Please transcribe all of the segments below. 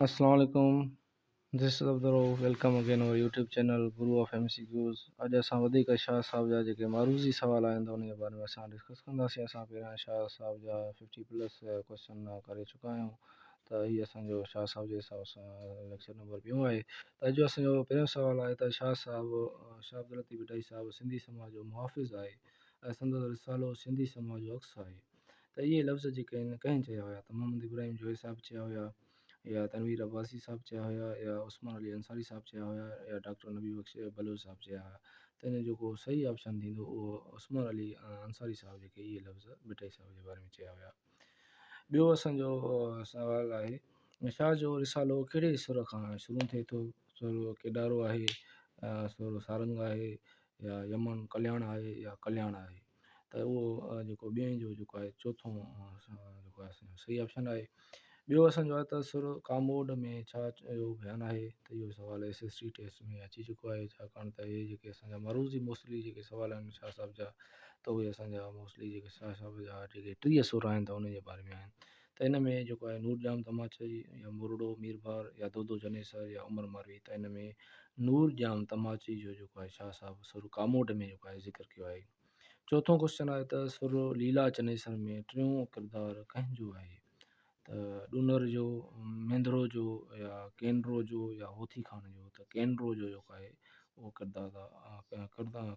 السلام عليڪم this is Abdul Rauf welcome again our YouTube channel guru of M C Qs اڄ اسان وڌيڪ شاهه صاحب جا جيڪي معروضي سوال آهن ته ان جي باري ۾ اسان ڊسڪس ڪنداسين اسان پهريان شاهه صاحب جا ففٽي پلس ڪوشچن ڪري چڪا آهيون ته هي اسان جو شاهه صاحب جي حساب سان ليڪچر نمبر ٻيون آهي ته اڄ جو اسان جو پهريون سوال آهي ته شاهه صاحب شاهه عبداللطيف ڀٽائي صاحب سنڌي سماج جو محافظ آهي ۽ سندس رسالو سنڌي سماج جو عڪس آهي ته اهي لفظ جيڪي آهن ڪنهن چيا هيا ته محمد ابراهيم جويي صاحب چيا هيا يا تنوير عباسي صاحب چيا هيا يا عثمان علي انصاري صاحب چيا هيا يا ڊاڪٽر نبي بخش بلوچ صاحب چيا هيا ته ان جو جيڪو صحيح آپشن ٿيندو اهو عثمان علي انصاري صاحب جيڪي اهي لفظ ڀٽائي صاحب جي باري ۾ چيا هيا. ٻيو اسان جو سوال آهي شاهه جو رسالو ڪهڙي سر کان شروع ٿئي ٿو؟ سر ڪيڏارو آهي، سر سارنگ آهي يا يمن ڪلياڻ آهي يا ڪلياڻ آهي؟ ته اهو جيڪو ٻئي جو جيڪو آهي چوٿون جيڪو آهي صحيح آپشن آهي. ٻيو اسان جو آهي ته سر ڪاموڏ ۾ ڇا جو بيان آهي ته اهو سوال ايس ايس ٽي ٽيسٽ ۾ اچي چڪو آهي ڇاڪاڻ ته اهي جيڪي اسان جا معروضي موسٽلي جيڪي سوال آهن شاهه صاحب جا ته اهي اسان جا موسٽلي جيڪي شاهه صاحب جا جيڪي 30 سر آهن ته انهن جي باري ۾ آهن ته ان ۾ جيڪو آهي نور ڄام تماچي يا مورڙو ميربحر يا دودو چنيسر يا عمر ماروي ته ان ۾ نور ڄام تماچي جو جيڪو آهي شاهه صاحب سر ڪاموڏ ۾ جيڪو آهي ذڪر ڪيو آهي. چوٿون ڪوشچن آهي ته سر ليلا چنيسر ۾ ٽيون ڪردار ڪنهن جو آهي ته ڏونر جو، مينڌرو جو يا ڪينرو جو يا هوٿي خان جو ته ڪينرو جو جيڪو آهي اهو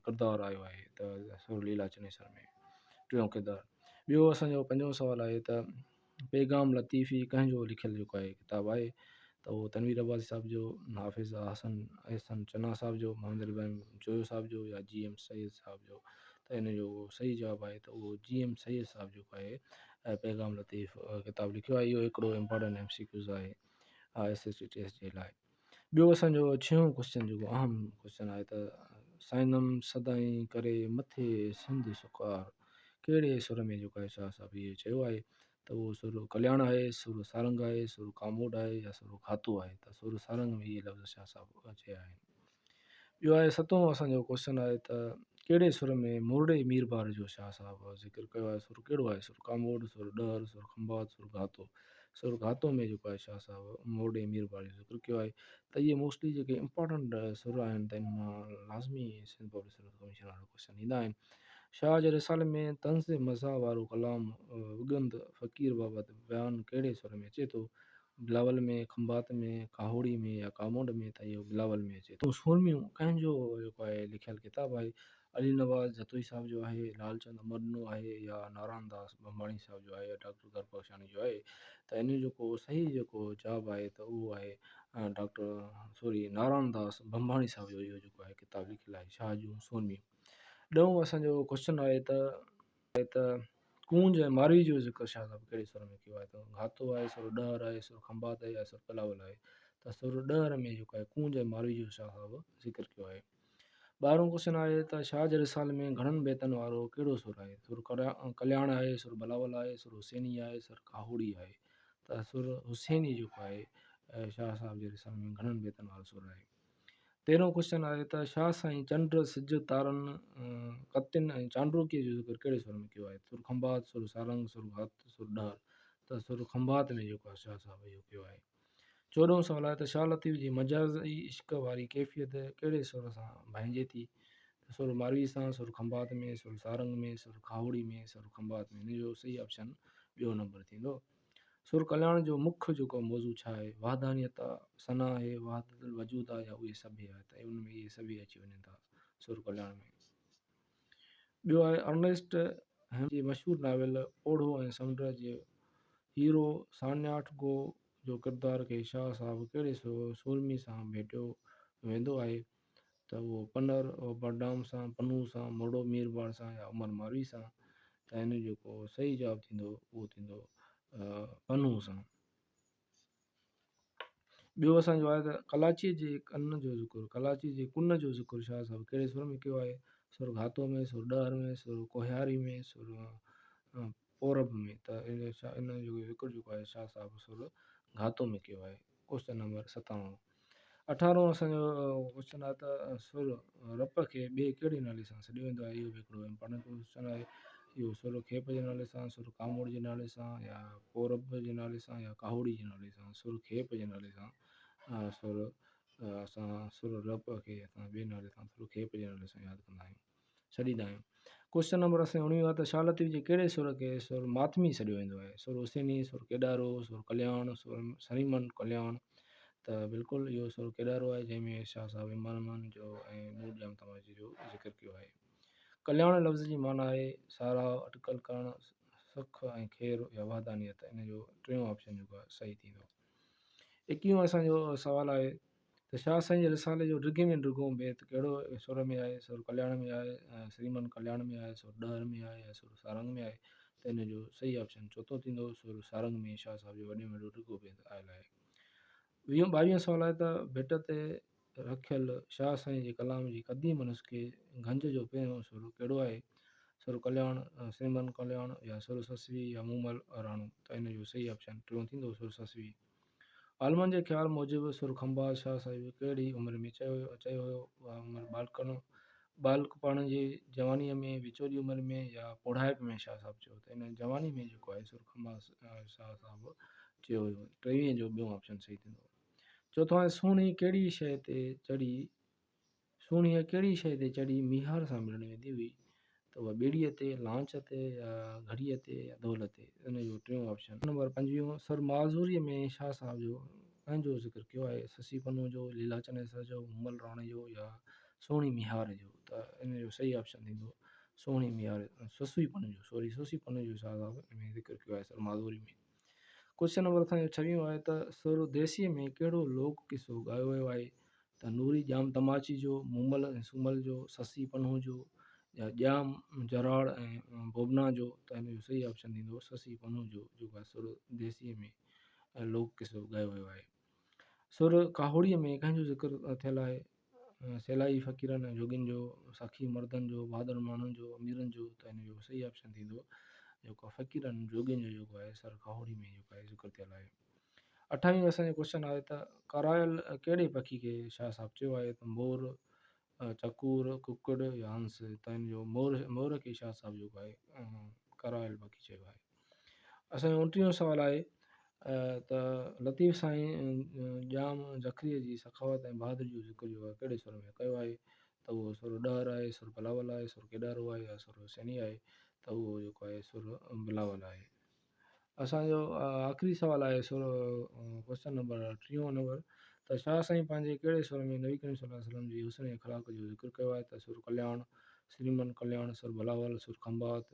ڪردار آيو آهي ته سر ليلا چنيسر ۾ ٽيون ڪردار. ٻيو اسان جو پنجون سوال آهي ته پيغام لطيفي ڪنهن جو لکيل جيڪو آهي ڪتاب آهي ته اهو تنوير عباسي صاحب جو، حافظ حسن احسن چنا صاحب جو، محمد ابراهيم جويو صاحب جو يا جي ايم سيد صاحب جو ته ان جو صحيح جواب آهي ته اهو جي ايم سيد صاحب جيڪو آهي پيغام لطيف ڪتاب لکيو آهي اهو هڪڙو امپارٽنٽ ايم سي ڪيوز آهي ايس ايس ٽي ٽيسٽ جي لاء. ٻيو اسان جو ڇهون ڪوشچن جيڪو اهم ڪوشچن آهي ته سائينم سدائين ڪري مٿي سنڌ سڪار ڪهڙي سر ۾ جيڪو آهي شاهه صاحب اهو چيو آهي ته اهو سر ڪلياڻ آهي، سر سارنگ آهي، سر ڪاموڏ آهي يا سر گهاتو آهي ته سر سارنگ ۾ اهي لفظ شاهه صاحب چيا آهن. ٻيو آهي ستون اسان جو ڪوشچن آهي ته ڪهڙي سر ۾ مورڙي ميربحر جو شاهه صاحب ذڪر ڪيو آهي سر ڪهڙو آهي سر ڪاموڏ، سر ڏهر، سر کنڀات، سر گهاتو. سر گهاتو ۾ جيڪو آهي شاهه صاحب مورڙي ميربحر جو ذڪر ڪيو آهي ته اهي موسٽلي جيڪي امپارٽنٽ سر آهن ته انهن مان لازمي سنڌ پبلڪ سروس ڪميشن وارا ڪوشچن ايندا آهن. شاهه جي رسالي ۾ طنز مزاح وارو ڪلام وڳند فقير بابت بيان ڪهڙي سر ۾ اچي ٿو؟ بلاول ۾، کنڀات ۾، کاهوڙي ۾ يا ڪاموڏ ۾ ته اهو بلاول ۾ اچي ٿو. سورميون ڪنهن جو جيڪو آهي لکيل ڪتاب آهي؟ علي نواز جتوئي صاحب جو آهي، لال چند امرڏنو آهي يا نارائڻ داس ڀمڀاڻي صاحب جو آهي يا ڊاڪٽر گربخشاڻي جو آهي ته ان جو جيڪو صحيح جيڪو جواب آهي ته اهو آهي ڊاڪٽر سوري نارائڻ داس ڀمڀاڻي صاحب جو اهو جيڪو آهي ڪتاب لکيل آهي شاهه جون سورميون. ڏهون اسان جو ڪوشچن آهي ته. آهي ته ڪونج ۽ ماروي جو ذڪر شاهه صاحب ڪهڙي سر ۾ ڪيو آهي ته گهاتو آهي، سر ڏهر آهي، سر کنڀات آهي يا سر پلاول آهي ته سر ڏهر ۾ جيڪو آهي ڪونج ۽ ماروي جو شاهه صاحب ذڪر ڪيو آهي. ٻارهون ڪوشچن آهي ته شاهه جي رسالي ۾ گهڻن بيتن وارو ڪهڙو سر آهي؟ سر ڪلياڻ آهي، سر بلاول آهي، سر حسيني آهي، سر کاهوڙي آهي ته سر حسيني جيڪو آهي شاهه صاحب جي رسالي ۾ گهڻن بيتن وارو سر آهي. تيرهون ڪوشچن آهي ته شاهه سائين چنڊ، سج، تارن، ڪتين ۽ چانڊوڪيء جو ذڪر ڪهڙي سر ۾ ڪيو آهي؟ سر کنڀات، سر سارنگ، سر گهات، سر ڏهر ته سر کنڀات ۾ جيڪو آهي شاهه صاحب اهو ڪيو آهي. چوڏهون سوال آهي ته شاهه لطيف جي مجازي عشق واري ڪيفيت ڪهڙي سر سان ڀائنجي ٿي؟ ته سر ماروي سان، سر کنڀات ۾، سر سارنگ ۾، سر کاهوڙي ۾، سر کنڀات ۾. ان جو صحيح آپشن ٻيو نمبر ٿيندو. سر ڪلياڻ جو مک جيڪو موضوع ڇا آهي؟ وحدانيت آ، ثنا آهي، وحدت الوجود آ يا اهي سڀئي آهي ته ان ۾ اهي سڀئي اچي وڃن ٿا سر ڪلياڻ ۾. ٻيو آهي ارنيسٽ هيمنگوي جي مشهور ناول پوڙهو ۽ سمنڊ جي هيرو سانياٺگو جو ڪردار کي شاهه صاحب ڪهڙي سورمي سان ڀيٽيو ويندو آهي ته اهو پنهر بڊام سان، پنهون سان، مورڙو ميربحر سان يا عمر ماروي سان ته ان جو جيڪو صحيح جواب ٿيندو اهو ٿيندو پنهون سان. ٻيو اسان جو آهي ته ڪلاچيء جي ڪن جو ذڪر، ڪلاچيء جي ڪن جو ذڪر شاهه صاحب ڪهڙي سر ۾ ڪيو آهي؟ سر گهاتو ۾، سر ڏهر ۾، سر ڪوهياري ۾، سر پورب ۾ ته ان جو ذڪر جيڪو آهي شاهه صاحب سر گهاتو ۾ ڪيو آهي. Question number ستاوڻ. اٺارهون اسان جو ڪوشچن آهي ته سر رپ کي ٻئي ڪهڙي نالي سان سڏيو ويندو آهي؟ اهو به هڪڙو امپارٽنٽ ڪوشچن آهي. اهو سر کيپ جي نالي سان، سر ڪاموڙ جي نالي سان يا پورب جي نالي سان يا ڪاهوڙي جي نالي سان؟ سر کيپ جي نالي سان سر اسان سر رپ کي اسان ٻئي نالي سان سر کيپ جي نالي سان ياد ڪندا آهيون، سڏيندا آهيون. ڪوشچن نمبر اسان جو 19 آهي ته شاهه لطيف جي ڪهڙي سر کي سر ماتمي سڏيو ويندو آهي؟ سر حسيني، سر ڪيڏارو، سر ڪلياڻ، سر سريمن ڪلياڻ. ته بلڪل اهو سر ڪيڏارو آهي جنهن ۾ شاهه صاحب امامن جو ۽ نور ڄام تماچي جو ذڪر ڪيو آهي. ڪلياڻ لفظ جي معنيٰ آهي ساراهه، اٽڪل ڪرڻ، سک ۽ خير يا وحدانيت. ان جو ٽيون آپشن جيڪو آهي صحيح ٿيندو. 21 اسان جو سوال آهي ته شاهه سائين جي رسالي جو ڊگهي ۾ ڊگهو بيت ڪهڙو سر ۾ آهي؟ سر ڪلياڻ ۾ آهي، سريمن ڪلياڻ ۾ آهي، سر ڏهر ۾ آهي يا سر سارنگ ۾ آهي؟ ته ان جو صحيح آپشن چوٿون ٿيندو، سر سارنگ ۾ شاهه صاحب جو وڏي ۾ وڏو ڊگهو بيت آيل آهي. ويهون ٻاويهون سوال آهي ته ڀٽ تي رکيل شاهه سائين جي ڪلام جي قديم نسخي گنج جو پهريون سر ڪهڙو آهي؟ سر ڪلياڻ، سريمن ڪلياڻ يا سر سسوي يا مومل راڻو؟ ته ان جو صحيح آپشن ٽيون ٿيندو، سر سسوي. عالمن جي خيال موجب سر کنڀات شاهه صاحب ڪهڙي عمر ۾ چيو هيو؟ اها عمر ٻالڪپڻ جي جوانيء ۾، وچولي عمر ۾ يا پوڙهائپ ۾ شاهه صاحب چيو ته ان جواني ۾ جيڪو آهي سر کنڀات شاهه صاحب چيو هيو. 23 جو ٻيون آپشن صحيح ٿيندو. چوٿون آهي سهڻي ڪهڙي شيء تي چڙهي سهڻيء ڪهڙي شيء تي چڙهي ميهار سان ملڻ ويندي هئي ته اها ٻيڙيء تي، لانچ تي يا گهڙيء تي يا دهل تي؟ ان جو ٽيون آپشن. نمبر پنجويهون سر معذوريء ۾ شاهه صاحب جو ڪنهن جو ذڪر ڪيو آهي؟ سسي پنهون جو، ليلا چنيسر جو، مومل راڻي جو يا سهڻي ميهار جو؟ ته ان جو صحيح آپشن ٿيندو سهڻي ميهار سسئي پنهون جو سوري سسئي پنهون جو شاهه صاحب ان ۾ ذڪر ڪيو آهي سر معذوري ۾. ڪوئسچن نمبر اسان جو ڇويهون آهي ته سر ديسيء ۾ ڪهڙو لوڪ قصو ڳايو ويو آهي ته نوري ڄام تماچي جو، مومل ۽ سومل جو، سسي پنهون جو يا ڄام جراڙ ۽ بوبنا جو؟ ته ان جو صحيح آپشن ٿيندو سسي پنهون جو جيڪو آهي سر ديسيء ۾ لوڪ قصو ڳايو ويو آهي. سر کاهوڙيء ۾ ڪنهن جو ذڪر ٿيل آهي؟ سيلائي فقيرن ۽ جوڳين جو، سخي مردن جو، بهادر ماڻهن جو، اميرن جو؟ ته ان جو صحيح آپشن ٿيندو جيڪو فقيرن جوڳين جو جيڪو آهي سر کاهوڙي ۾ جيڪو آهي ذڪر ٿيل آهي. اٺاويهون اسان جو ڪوشچن آهي ته ڪارايل ڪهڙي پکي کي شاهه صاحب چيو آهي ته مور، چڪور، ڪڪڙ يا هنس؟ ته ان جو مور، مور کي شاهه صاحب جيڪو آهي ڪارايل پکي چيو آهي. اسان جو 29 سوال آهي ته لطيف سائين ڄام جکري جي سخاوت ۽ بهادري جو ذڪر جيڪو آهي ڪهڙي سر ۾ ڪيو آهي ته اهو سر ڏهر آهي، سر بلاول آهي، سر ڪيڏارو آهي يا سر حسيني آهي؟ ته اهو جيڪو آهي سر بلاول آهي. اسان جو آخري سوال آهي سر ڪوشچن نمبر ٽيهون نمبر ته شاهه سائين پنهنجي ڪهڙي سر ۾ نبي ڪريم صلي الله عليه وسلم جي حسن اخلاق جو ذڪر ڪيو آهي ته سر ڪلياڻ، سريمن ڪلياڻ، سر بلاول، سر کنڀات؟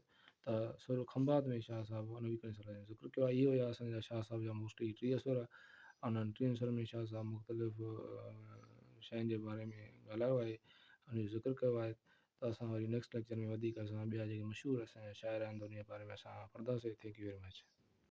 ته سر کنڀات ۾ شاهه صاحب نبي ڪريم صلي الله عليه وسلم جو ذڪر ڪيو آهي. اهي هيا اسان جا شاهه صاحب جا موسٽلي 30 سر. انهن 30 سرن ۾ شاهه صاحب مختلف شين جي باري ۾ ڳالهايو آهي، ان جو ذڪر ڪيو آهي. ته اسان وري نيڪسٽ ليڪچر ۾ وڌيڪ اسان ٻيا جيڪي مشهور اسان جا شاعر آهن ته ان جي باري ۾ اسان پڙهنداسين. Thank you very much.